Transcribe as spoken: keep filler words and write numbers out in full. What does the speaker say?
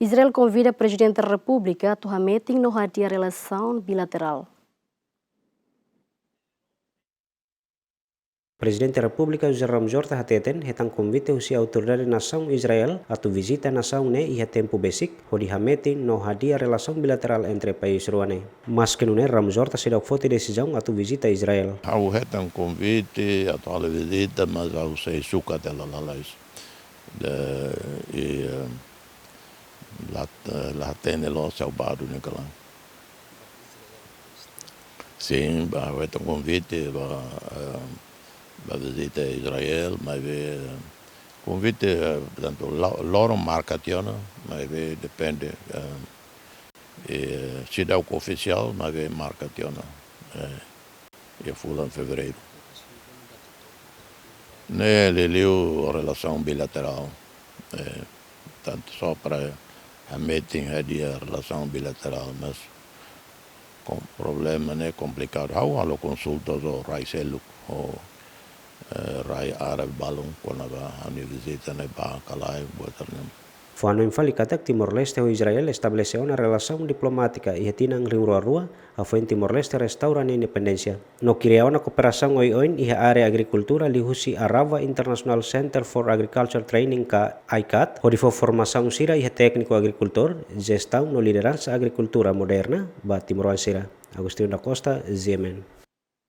Israel konvida Prezidente Repúblika atu hametin no hadi'a relasaun bilaterál. Prezidente Repúblika José Ramos Horta hateten hetan konvite husi autoridade nasaun Israel atu vizita nasaun ne'e iha tempu besik, hodi hametin no hadi'a relasaun bilaterál entre país rua ne'e. Maske nune'e, Ramos Horta seidauk foti desizaun atu vizita Israel. Ha'u hetan konvite atu halo vizita, mas ha'u sei sukat hela lalais. De, i, eh, la, eh, la hatene loos se ha'u bá duni ka lae. Sin, ba, ha'u hetan konvite ba, eh, ba vizita Israel, maibé, eh, konvite, eh, portantu, lo-, loron marka tiha ona, maibé depende, eh, eh, seidauk ofisiál, maibé marka tiha ona, eh, iha fulan Fevereiru. Ne'e liuliu relasaun bilaterál, eh, tantu só para hametin hadi'a relasaun bilaterál, mas kom-, problema ne'e komplikadu. Ha'u halo konsulta ho rai seluk, ho, eh, rai Árabe balun kona-ba ha'u-nia vizita ne'e bá ka lae, buat sira-ne'e. Fó-hanoin fali katak Timor-Leste ho Israel estabelese ona relasaun diplomátika iha tinan rihun rua rua, hafoin Timor-Leste restaura nia independénsia. No kria ona kooperasaun oioin iha área agrikultura liuhusi Arava International Center for Agriculture Training ka ICAT, hodi fó formasaun sira iha tékniku agrikultór, jestaun no lideransa agrikultura moderna ba timoroan sira. Agostinho da Costa, G M N.